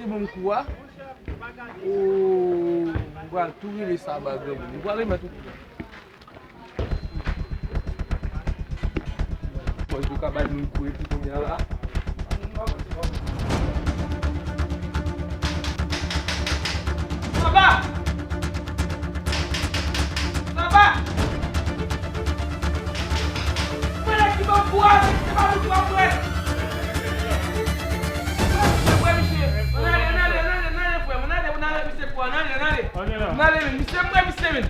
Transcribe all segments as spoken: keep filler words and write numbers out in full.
Bon kou a. Oh, m pral tou rele Saba granmoun. M pral remèt ou kou a. Bon, yo ka bay moun kou epi kounye a la. Saba! Saba! Mwen lè ki ban kou a, se pa moun ki ban kou a. Mwen misye, ann ale, ann ale, ann ale, ann ale, frè m, ann ale, ann ale, misye kou a, ann ale, ann ale. Ann ale, men, misye, mwen misye, men.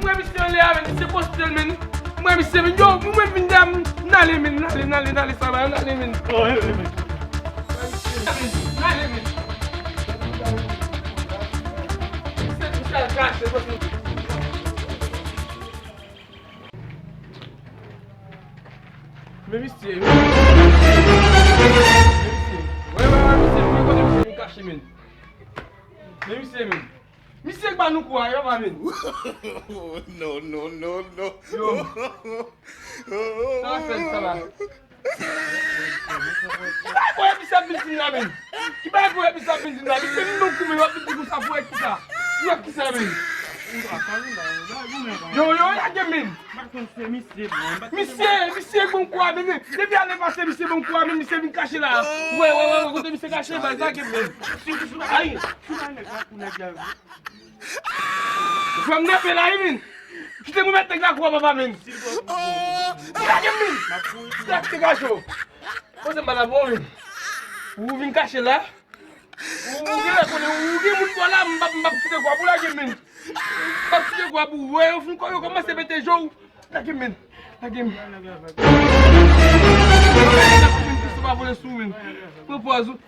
Mwen misye anlè a, men, misye poste l, men. Mwen misye, men, yo, mwen vin dam, ann ale, men, ann ale, ann ale, ann ale, Saba, ann ale, men. Ann ale, men. Misye, misye al kache, men misye, men misye, wè, wè, wè, misye, men kote misye vin kache, men. Men misye, men. Misye k ba nou kou a, yo, pa, men. No, no, no, no. Yo. Sa fè sa la. Ki bagay pwofèt misye ap vin di m la, men? Ki bagay pwofèt misye ap vin di m la? Misye vin ban kou, men w ap vin di konsa pwofèt kisa? Pwofèt kisa, men? Yo, yo, lage m, men. Misye, misye ban kou a, men, men. Depi ane pase, misye ban kou a, men, misye vin kache la. Wè, wè, wè, wè, kote misye kache, baz, lage m, men. Ay. Frè m nan fè la, wi, men. Kite m remèt nèg la kou a, papa, men. Lage m, men. Lage m, men. Poze m pa la bon, men. Ou vin kache la. Ou, ou gen lè konnen, ou gen moun bò la, m p ap, m p ap kite kou a pou lage m, men. M p ap kite kou a pou, wè, yo fin, yo kòmanse mete je w. Lage m, men. Lage m. Yo pa vole sou, men. Pran pòz ou.